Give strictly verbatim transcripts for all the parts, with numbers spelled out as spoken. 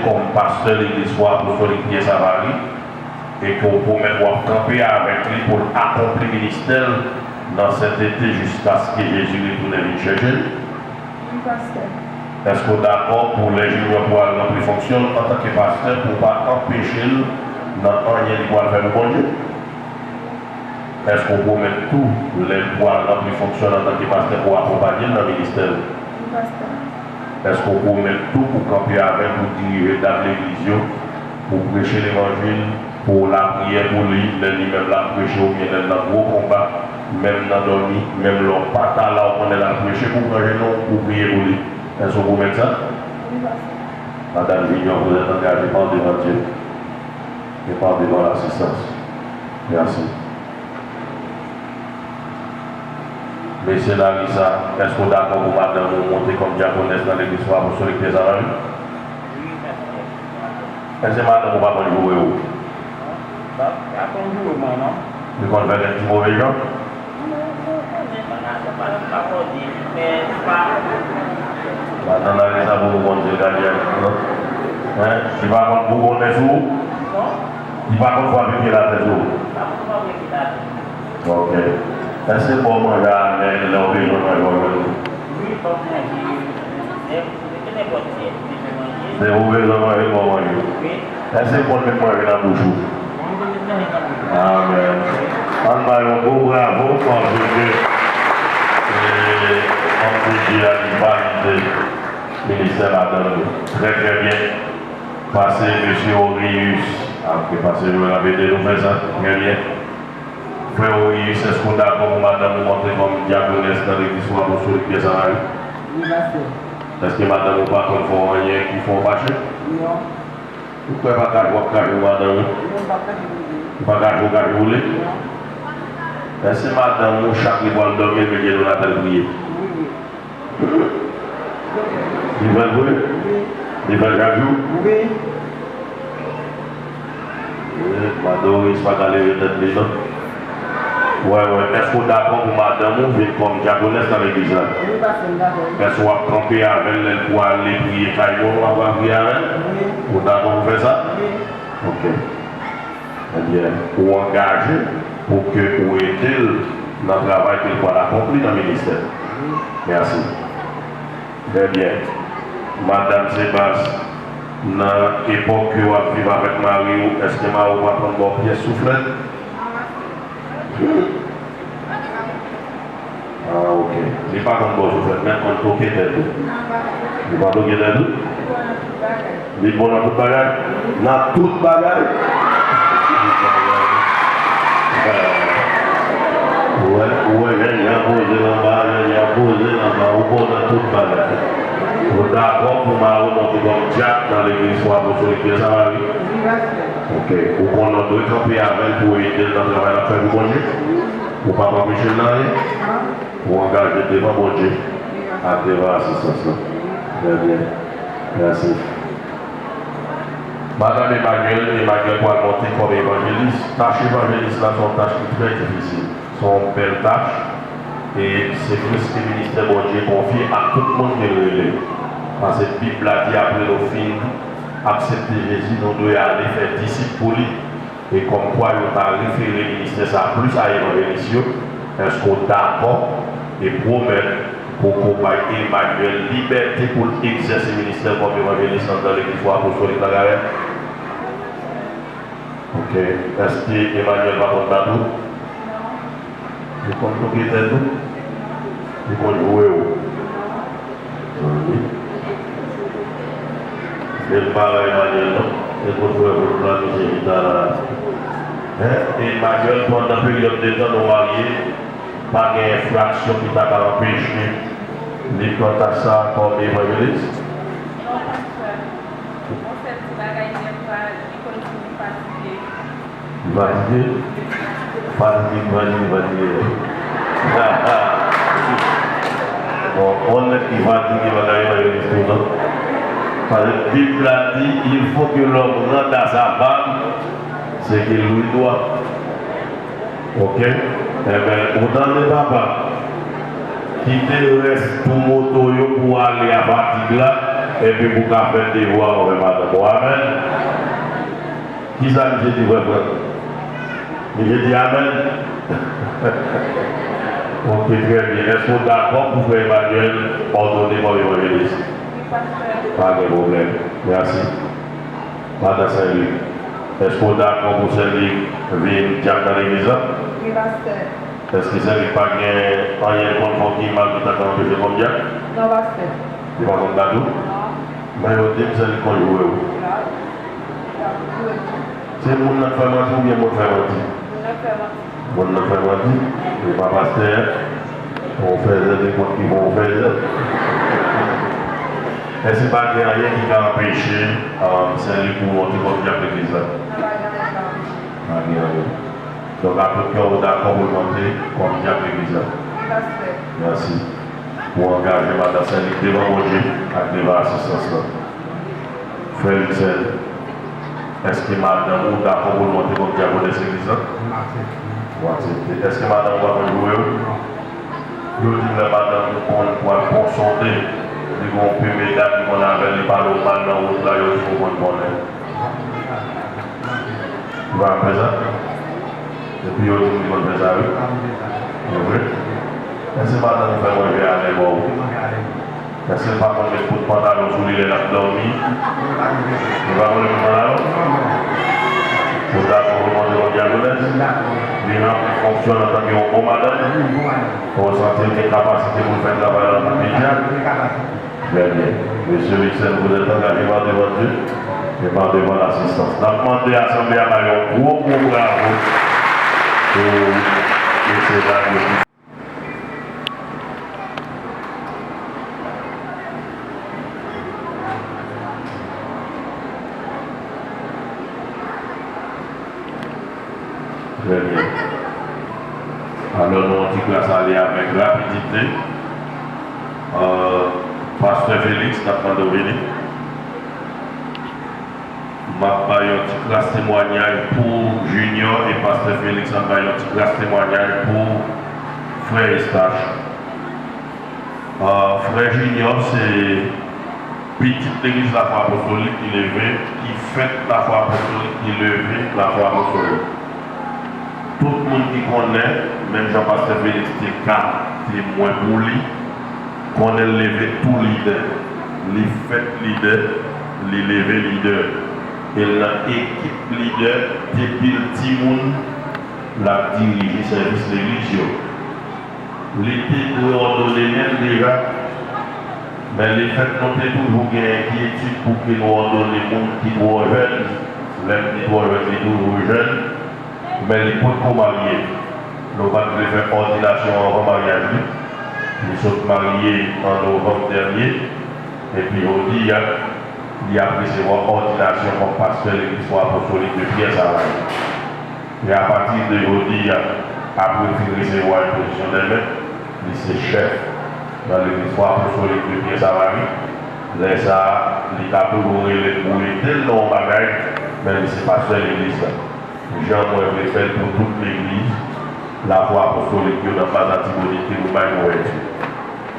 kòm pastè Legliz Fwa Apostolik Pyè Savary, e ke w pwomèt w ap kanpe avèk li pou l akonpli ministè l nan sentete jiskaske Jezi retounen vin chèche l? Wi, pastè. Èske w dakò pou lè Junior pral ranpli fonksyon l antanke pastè, pou w pa anpeche l nan anyen li pral fè pou Bondye? Èske w pwomèt tou, lè l pral ranpli fonksyon l antanke pastè, pou w akonpanye l nan ministè l? Wi, pastè. Èske w pwomèt tou pou w kanpe avè l, pou w dirije dam legliz yo, pou w preche levanjil, pou w lapriyè pou li, lè li menm l ap preche oubyen lè l nan gwo konba, menm nan dòmi, menm lè w pa ta la, w konnen l ap preche, pou w pran jenou w, pou w priye pou li? Èske w pwomèt sa? Wi, pastè. Madanm Junior, vous êtes engagée par devant Dieu et par devant l'assistance. Mèsi. Mesye Larisa, èske w dakò pou madanm ou monte kòm dyakonès nan Legliz Fwa Apostolik Pyè Savary? Wi, pastè. Èske madanm ou pa konn joure ou? Pa, pa konn joure mwen, non. Li konn fè kèk ti move jan? Non, non, konnen pa, pa, pa konnen, men pa. Madanm Larisa pou nou konn se kadyè, non? Hein? Li pa konn bougonnen sou ou? Non. Li pa konn fwa pye l atè sou ou? Pa konn fwa pye l atè. Ok. Èske l ba w manje a men lè w bezwen manje w jwenn li? Wi, l ba m manje. Lè, lè nenpòt ki lè m bezwen manje. Lè ou bezwen manje, l ba w manje. Wi. Èske l konn met manje nan bouch ou? Wi, l konn met manje nan bouch mwen. Amèn. Ann ba yo yon gwo bravo paske, eh, fanm de Dye a li valide ministè madanm li. Trè, trè byen. Pase, mesye Orius. Ah, ok, pase, nou ap ede nou fè sa. Trè byen. Frè Orius, èske w dakò pou madanm ou monte kòm dyakonès nan Legliz Fwa Apostolik Pyè Savary? Wi, pastè. Èske madanm ou pa konn fè w anyen ki fè w fache? Non. Ou kwè pa kache w ap kache pou madanm ou? Non, m pa kache pou li. Ou pa kache w kache pou li? Non. Èske madanm ou, chak li pral dòmi, l mete jenou l atè, l priye? Wi, wi. Li fè l vre? Wi. Li fè l chak jou? Wi. Wi, Madoris pa ka leve tèt li, non. Wè, wè. Èske w dakò pou madanm ou vin kòm dyakonès nan legliz la? Wi, pastè, m dakò, wi. Èske w ap kanpe avè l lè l pou ale priye kay mò, w ap priye avè l? Wi. Ou dakò pou fè sa? Wi. Ok. Ebyen, ou angaje pou ke ou ede l nan travay ke l pral akonpli nan ministè. Mèsi. Trè byen. Madanm Sebas, nan epòk ke w ap viv avèk mari w, èske mari w pa konn ba w pyès souflèt? Ah, ok. Li pa konn ba w souflèt, men konn toke tèt ou. Li pa toke tèt ou? Li bon nan tout bagay? Nan tout bagay? Ou wè, ou wè, jènjan poze l anba, jènjan poze l anba, ou bon nan tout bagay. Ou dakò pou mari w monte kòm dyak nan legliz Fwa Apostolik Pyè Savary? Ok. Ou konnen w dwe kanpe avè l pou w ede l nan travay l ap fè pou Bondye? Ou p ap anpeche l nan anyen? Ou angaje devan Bondye ak devan asistans lan. Trè byen. Mèsi. Madanm Emmanuel, Emmanuel pral monte kòm evanjelis. Tach evanjelis la se yon tach ki trè difisil. Se yon bèl tach. E se plis ke ministè Bondye konfye ak tout moun ke l rele. Paske Bib la di apre nou fin aksepte Jezi, nou dwe ale fè disip pou li. E kòmkwa yo ta refere ministè sa a plis a evanjelis yo, èske w dakò e pwomèt pou w bay Emmanuel libète pou l egzèse ministè l kòm evanjelis anndan Legliz Fwa Apostolik Lagarèn? Ok. Èske Emmanuel pa konn bat ou? Li konn toke tèt ou? Li konn joure ou? Wi. Men m pa wè Emmanuel non. Ekout frè Claude la, misye chita la. Hein? Emmanuel, pandan peryòd de tan nou marye, pa gen enfraksyon ki ta ka anpeche li pran tach sa a kòm evanjelis? Non, pastè. Yon sèl ti bagay, dèfwa, li konn di m fatige. Li fatige? Fatige, fatige, fatige. Bon, yon nèg ki fatige pa ka evanjelis tou, non. Paske Bib la di, il faut que l'homme rende à sa femme ce qu'il lui doit. Ok? Enben, ou tande papa? Kite rès pou moto yo pou ale a fatig la. Epi pou w ka fè devwa w avè madanm ou. Amèn. Kisa misye di, frè Frank? Misye di amèn. Ok, trè byen. Èske w dakò pou frè Emmanuel òdone kòm evanjelis? Pa gen pwoblèm. Mèsi. Madan Sen Lik, èske w dakò pou Sen Lik vin dyak nan legliz la? Wi, pastè. Èske Sen Lik pa gen anyen l konn fè w ki mal ki ta ka anpeche l kòm dyak? Non, pastè. Li pa konn bat ou? Non. Men yo di m Sen Lik konn joure w. Li pa joure m. Se moun nan k fè manti oubyen moun fè manti? Moun nan k fè manti. Moun nan fè manti. Li pa pastè. Bon fèzè, nenpòt ki bon fèzè. Èske pa gen anyen ki ka anpeche, um, Sen Lik pou monte kòm dyak legliz la? Pa gen anyen ki ka anpeche. Pa gen anyen. Donk, a tout kè w, ou dakò pou l monte kòm dyak legliz la? Wi, pastè. Mèsi. Pou angaje madan Sen Lik devan Bondye ak devan asistans lan. Frè Wilson, èske madanm ou dakò pou l monte kòm dyakonès legliz la? M aksepte. Ou aksepte. Èske madanm ou pa konn joure w? Non. Yo di m lè madanm ou konn pral pon sonde, li gon pil medam ki konn avè l, li pale w mal nan wout la, yo di w konn konnen. Ou pa fè sa? Epi yo di m li konn fè sa, wi. E vre? Èske madanm ou fè manje alè ba w? Èske l pa konn met kout pantalon sou li lè l ap dòmi? Li pa konn met kout pantalon? Ou dakò pou l monte kòm dyakonès? Li ranpli fonksyon l antanke yon bon madanm? Ou santi l gen kapasite pou l fè travay la antanke dyak? Trè byen. Mesye Wilson, vous êtes engagé par devant Dieu et par devant l'assistance. N ap mande asanble a bay yon gwo, gwo bravo pou mesye dam yo. Trè byen. Alò, nou yon ti kras ale avèk rapidite. Euh, Pastè Félix, n ap mande w vini. M ap bay yon ti kras temwanyaj pou Junior e Pastè Félix ap bay yon ti kras temwanyaj pou frè Eustache. Ah, frè Junior se pitit legliz Lafwa Apostolik ki leve, ki fèt Lafwa Apostolik, ki leve Lafwa Apostolik. Tout moun ki konnen, menm jan Pastè Félix te ka temwen pou li, konnen l leve tou lidè. Li fèt lidè, li leve lidè. E l nan ekip lidè, depi l timoun, l ap dirije sèvis legliz yo. Li te dwe òdone menm deja, men lefèt nou te toujou gen enkyetid pou ke nou òdone moun ki twò jèn, lè m di twò jèn, li toujou jèn, men li potko marye. Nou pa t vle fè òdinasyon anvan maryaj li. Li sot marye an novanm dènye, epi jodi a, li ap resevwa òdinasyon kòm pastè Legliz Fwa Apostolik de Pyè Savali. E apati de jodi a, apre l fin resevwa enpozisyon dèmen, li se chèf nan Legliz Fwa Apostolik de Pyè Savali. Lè sa a, li ka toujou rele m pou ede l nan yon bagay, men li se pastè legliz la. Jan mwen vle fè l pou tout legliz Lafwa Apostolik yo nan baz Latibonit ke nou bay ouvèti.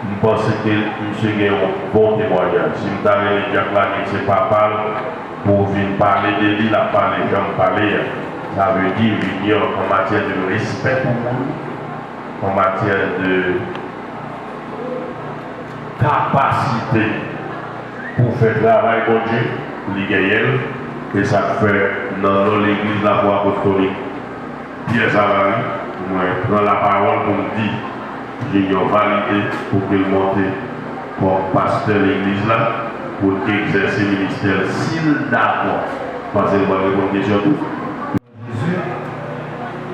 M panse ke misye gen yon bon temwayaj. Si m ta rele dyak la, ke se papa l, pou w vin pale de li, l ap pale jan m pale a. Sa vle di, Junior, an matyè de respè pou moun, an matyè de kapasite pou fè travay Bondye, li genyen l. E sa k fè, nan non Legliz Lafwa Apostolik, Pyè Savary, mwen pran lapawòl pou m di Junior valide pou ke l monte kòm pastè legliz la, pou l egzèse ministè l si l dakò. Paske l pral reponn kesyon tou. Jezi.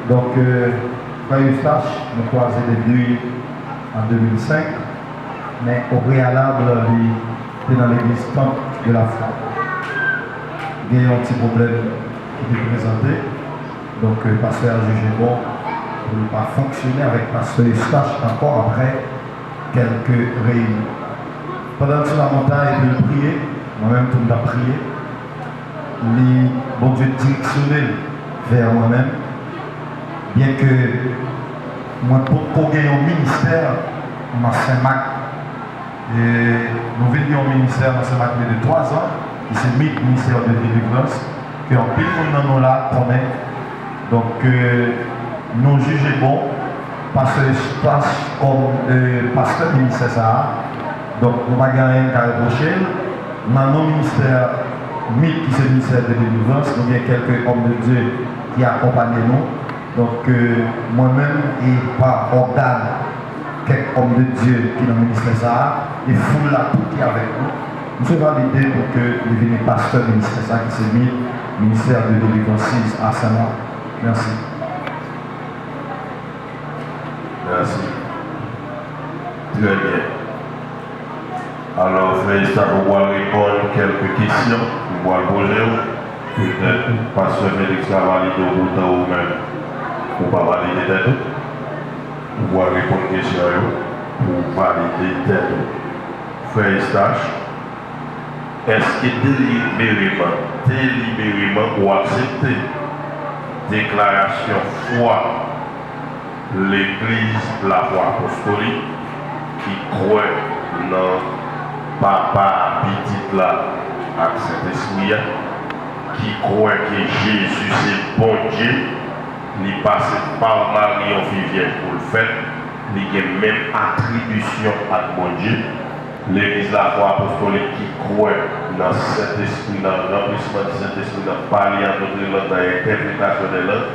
Donk, euh, frè Eustache, nou kwaze depi an de mil senk, men o preyalab, li te nan legliz Temple de la Foi. Gen yon ti pwoblèm ki te prezante. Donk, euh, pastè a jije bon pou l pa fonksyone avèk pastè Eustache ankò apre kèlke reyinyon. Pandan l sou lamontay epi l priye, mwen menm tou m t ap priye, li, Bondye direksyone l vè mwen menm. Byenke mwen potko gen yon ministè nan Sen Mak, E nou vin gen yon ministè nan Sen Mak de twa zan, ki se MIT, Ministère de Délivrance, ke anpil moun nan nou la konnen. Donk, ke nou jije bon, pastè Eustache kòm, e, pastè ministè sa a. Donk, nou pa gen anyen n ka repwoche l. Nan non ministè MIT, ki se Ministère de Délivrance, nou gen kèlke homme de Dieu ki akonpanye nou. Donk, e, mwen menm e pa ògàn kèk homme de Dieu ki nan ministè sa a, e foul la tout ki avèk nou, misye valide pou ke li vini pastè ministè sa a ki se MIT, Ministère de Délivrance à Saint-Marc. Mèsi. Mèsi. Trè byen. Alò, frè Eustache, ou pral reponn kèlke kesyon ou pral poze w. Petèt, pastè Félix ka valide w pou tan ou menm. Ou pa valide tèt ou. Ou pral reponn kesyon yo pou w valide tèt ou. Frè Eustache, èske delibereman, delibereman ou aksepte deklarasyon fwa Legliz Lafwa Apostolik ki kwè nan Papa a, Pitit la ak Sentespri a, ki kwè ke Jezi se Bondye, li pase pa Mari, yon fi vyèj, pou l fèt, li gen menm atribisyon ak Bondye. Legliz Lafwa Apostolik ki kwè nan Sentespri, nan ranplisman di Sentespri, nan pale an dòt lang, nan entèpretasyon dè lang,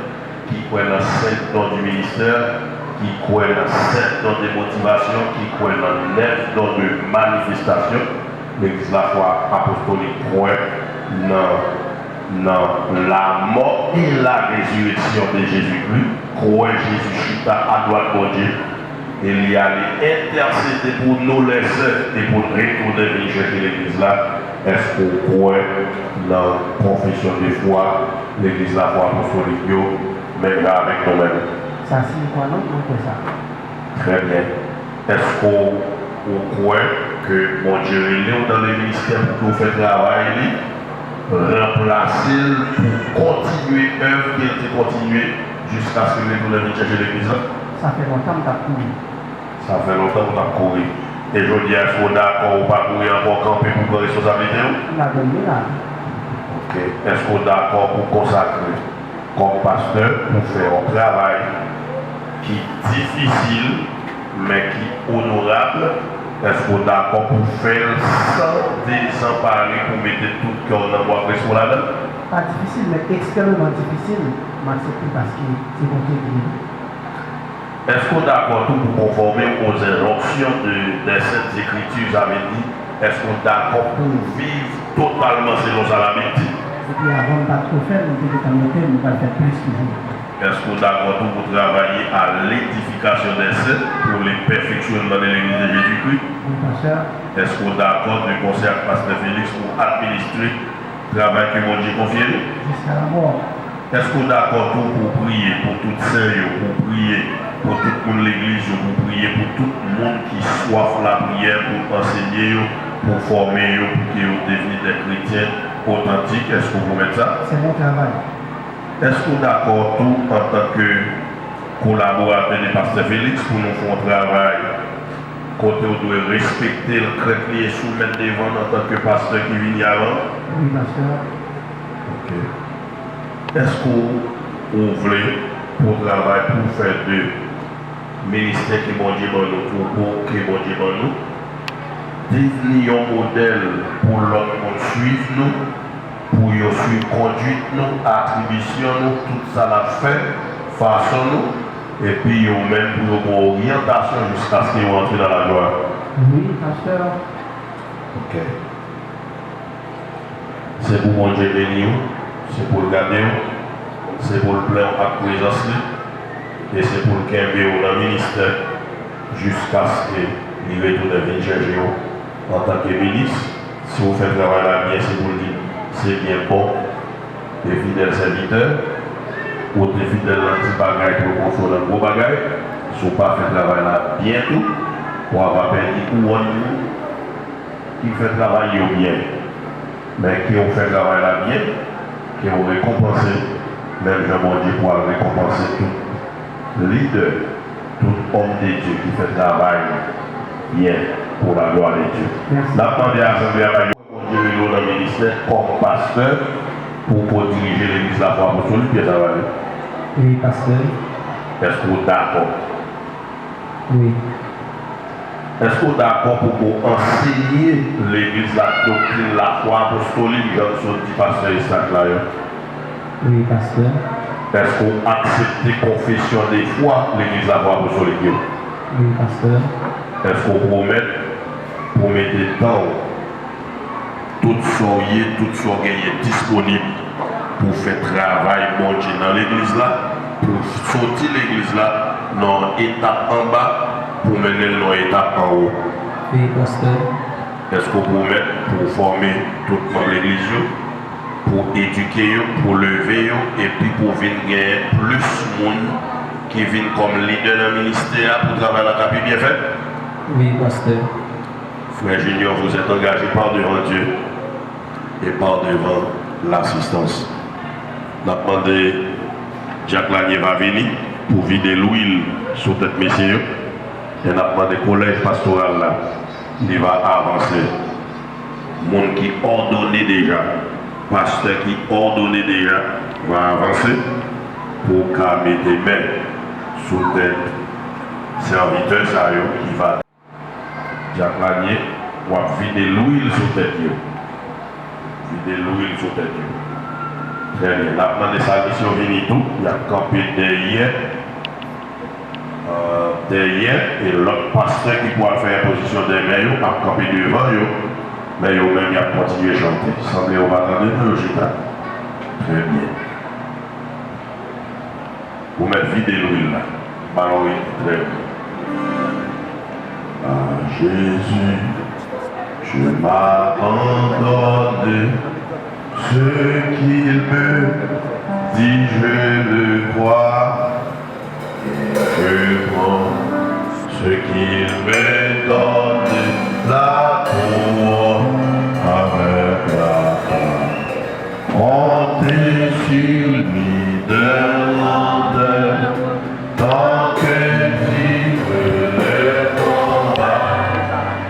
ki kwè nan senk don du ministère, ki kwè nan senk don de motivasyon, ki kwè nan nèf don de manifestasyon. Legliz Lafwa Apostolik kwè nan, nan la mort et la résurrection de Jésus-Christ, kwè Jezi chita adwat Bondye, e li ale entèsede pou nou lèsent e pou n retounen vin chèche legliz la. Èske w kwè nan konfesyon de fwa Legliz Lafwa Apostolik yo, menm jan avèk nou menm? Sa, si m kwè non, mwen kwè sa. Trè byen. Èske w, ou kwè ke Bondye rele w nan le ministè pou ke w fè travay li, ranplase l pou kontinye èv ke l te kontinye jiskaske l retounen vin chèche legliz la? Sa fè lontan m t ap kouri. Sa fè lontan w t ap kouri. E jodi a, èske w dakò ou pa kouri ankò, kanpe pou pran responsablite w? M dakò, m la. Oke. Èske w dakò pou konsakre kòm pastè pou fè yon travay ki difisil, men ki onorab? Èske w dakò pou fè l san dezanpare, pou mete tout kè w nan bwa, plis pou ladan l? Pa difisil, men ekstrèmeman difisil, m aksepte paske se Bondye ki vle. Èske w dakò tou pou konfòme w aux injonctions de, des Saintes Écritures, sa vle di, èske w dakò pou w viv totalman selon sa Labib di? Depi avan m pa t ko fè l, m te gentan mete m, m pral fè plis toujou. Èske w dakò tou pou travay à l'édification des saints, pour le perfectionnement de l'Église de Jésus-Christ? Wi, pastè. Èske w dakò de konsèy ak pastè Félix pou administre travay ke Bondye konfye nou? Jusqu'à la mort. Èske w dakò tou pou w priye pou tout sen yo, pou w priye pou tout moun legliz yo, pou w priye pou tout moun ki swaf lapriyè, pou w ansenye yo, pou w fòme yo, pou ke yo devni de kretyen otantik? Èske w pwomèt sa? C'est mon travail. Èske w dakò tou, antanke kolaboratè de pastè Félix, pou nou fè yon travay kote w dwe respekte l, krent li e soumèt devan l antanke pastè ki vini avan w? Wi, pastè. Oke. Èske w, ou vle pou w travay pou w fè de ministè ke Bondye ban nou, twoupo ke Bondye ban nou, devni yon modèl pou lòt moun swiv nou, pou yo swiv konduit nou, atribisyon nou, tout sa n ap fè, fason nou, epi yo menm pou yo gen oryantasyon jiskaske yo antre nan laglwa? Wi, pastè. Oke. Se pou Bondye beni w, se pou l gade w, se pou l plen w ak prezans li, e se pou l kenbe w nan ministè jiskaske li retounen vin chèche w antanke minis. Si w fè travay la byen, se pou l di, se byen, bon e fidèl sèvitè, ou te fidèl nan ti bagay, pou yo konfye w nan gwo bagay. Si w pa fè travay la byen tou, w ava pèdi kouwòn ki fè travay yo byen. Men ke w fè travay la byen, ke w rekonpanse, menm jan Bondye pral rekonpanse tout lidè, tout homme de Dieu ki fè travay byen. Pour la gloire de Dieu. Mèsi. N ap mande asanble a ba yo Bondye rele w nan ministè kòm pastè pou w ko-dirije legliz Lafwa Apostolik Pyè Savale. Wi, pastè. Èske w dakò? Wi. Èske w dakò pou w ko-, ansenye legliz la doktrin Lafwa Apostolik jan m sot di pastè Estach la yo? Wi, pastè. Èske w aksepte konfesyon de fwa legliz Lafwa Apostolik yo? Wi, pastè. Èske w pwomèt pou w mete tan w, tout sa w ye, tout sa w genyen disponib pou w fè travay Bondye nan legliz la, pou w soti legliz la nan yon etap anba, pou w mennen l nan yon etap anwo? Wi, pastè. Èske w pwomèt pou w fòme tout manm legliz yo, pou w edike yo, pou w leve yo, epi pou w vin gen plis moun ki vin kòm lidè nan ministè a, pou travay la ka pi byen fèt? Wi, pastè. Frère Junior, vous êtes engagé par devant Dieu et par devant l'assistance. N ap mande Dyak Lanie va vini pou vide lwil sou tèt mesye yo. E n ap mande kolèj pastoral la, li va avanse. Moun ki òdone deja, pastè ki òdone deja, va avanse pou w ka mete men sou tèt sèvitè sa yo ki va Dyak Lanie, w ap vide lwil sou tèt yo. Vide lwil sou tèt yo. Trè byen. N ap mande salmis yo vini tou. Y ap kanpe dèyè, euh, dèyè, e lòt pastè ki pral fè enpozisyon dèyè yo ap kanpe devan yo. Men yo menm, y ap kontinye chante. Sanble yo pa tande nou, yo chita. Trè byen. Ou mèt vide lwil la. Ba yo rete trè byen. À Jésus, je m'abandonne. Ce qu'il me dit, je le crois. Et je prends ce qu'il me donne, la foi avec la foi. Comptez sur lui dès lendemain, tant que dure le combat.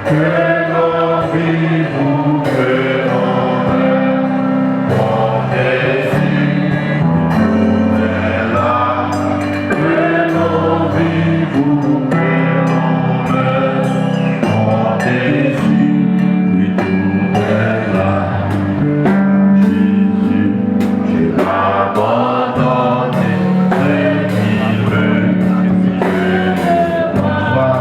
Que l'on vive ou que l'on meure, comptez sur lui, tout est là. Que l'on vive ou que l'on meure, comptez sur lui, tout est là. Jésus, je l'abandonne, ce qu'il veut, je le crois.